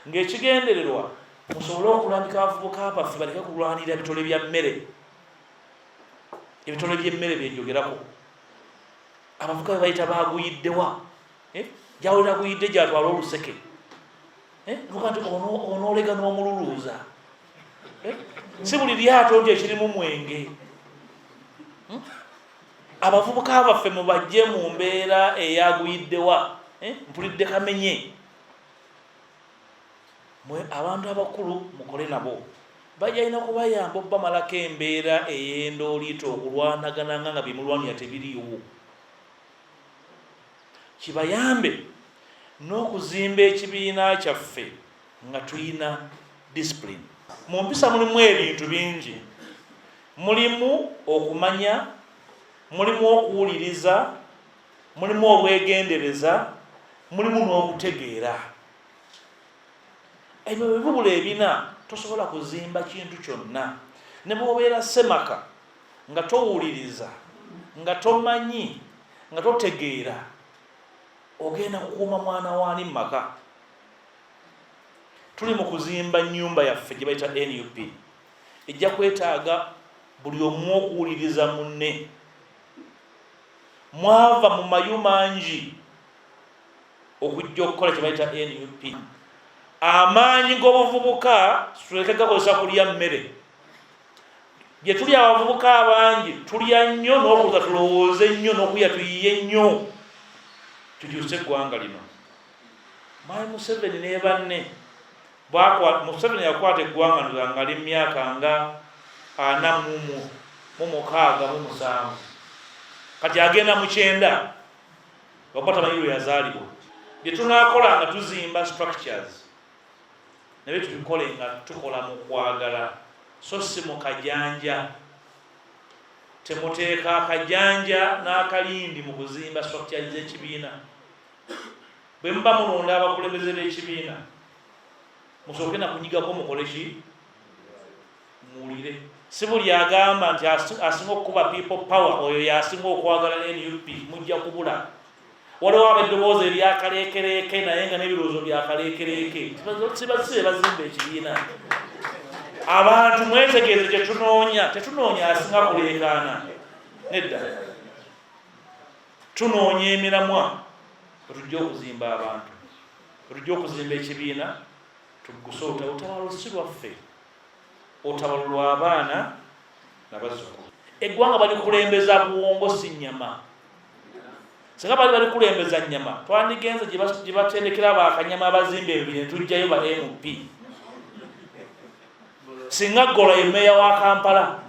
Ng'ekigendererwa musobole okulambika abavubuka baffe baleke kulwanirira bitole bya mmere. Ebitole by'emmere byenjogerako, abavubuka be bayita baguyiddewa, eh? Gyawulira guyidde gyatwala oluseke, eh? Nuga nti onoolega n'omululuuza, eh? Si buli lyato nti ekirimu mwenge, Abavubuka baffe mubajje mu mbeera eyaguyiddewa, Mpulidde kamenye. Mwe abantu abakulu mukole nabo, bajalina kubayamba obubamalako embeera ey'endooliito okulwanagananga nga byemulwanira tebiriiwo, kibayambe n'okuzimba ekibiina kyaffe nga tulina discipline. Mu mpisa mulimu ebintu bingi, mulimu okumanya, mulimu okuwuliriza, mulimu obwegendereza, mulimu n'okutegeera. Ebyo bwe bibula ebina, tosobola kuzimba kintu kyonna. Ne bw'obeera ssemaka nga towuliriza, nga tomanyi, nga totegeera, ogenda kukuuma mwana w'ani mu maka? Tuli mu kuzimba nnyumba yaffe gye bayita nup. Ejja kwetaaga buli omu okuwuliriza munne. Mwava mu mayu mangi okujja okukola kye bayita nup. Amaanyi g'obuvubuka tuleke gakozesa kulya mmere. Gye tuli abavubuka abangi tulya nnyo n'okuza tulowooze nnyo n'okuya tuyiye nnyo tukyuse eggwanga lino. Mwami Museveni ne banne Museveni yakwata eggwanga ndoza nga ali myaka nga 46, kati agenda mu 90, lwakuba tamanyi lwe yazaalibwa. Bye tunaakola nga tuzimba structures nabyo tubikole nga tukola mu kwagala so si mu kajanja. Temuteeka akajanja n'akalindi mu kuzimba structures z'ekibiina. Bwe muba mulonda abakulembeze b'ekibiina musooke na kunyigako mukole ki, muwulire. Si buli agamba nti asinga okukuba people power oyo y'asinga okwagala nup, mujja kubula. Waliwo ab'eddoboozi eryakaleekereeke naye nga n'ebirowoozo byakaleekereeke, si be bazimba ekibiina. Abantu mwetegereze kye tunoonya, tetunoonya asinga kuleekaana, nedda, tunoonya emiramwa wetujja okuzimba abantu, wetujja okuzimba ekibiina, tugguse olutalo. Si lwaffe, olutalo lw'abaana nabazzukulu. Eggwanga balikulembeza bwongo si nnyama. Singa bali balikulembeza nnyama, twandigenze gye batendekera bakanyama abazimba ebibiri ne tujjayo ba MP. Singa Ggola ye meeya wa Kampala,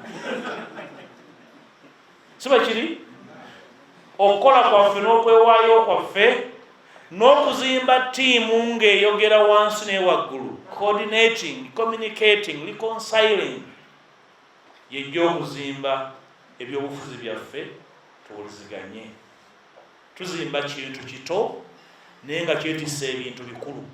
si bwe kiri? Okukola kwaffe n'okwewaayo kwaffe n'okuzimba ttiimu ng'eyogera wansi ne waggulu, coordinating, communicating, reconciling, yejja okuzimba ebyobufuzi byaffe. Tuwuliziganye, tuzimba kintu kito naye nga kyetisse ebintu bikulu.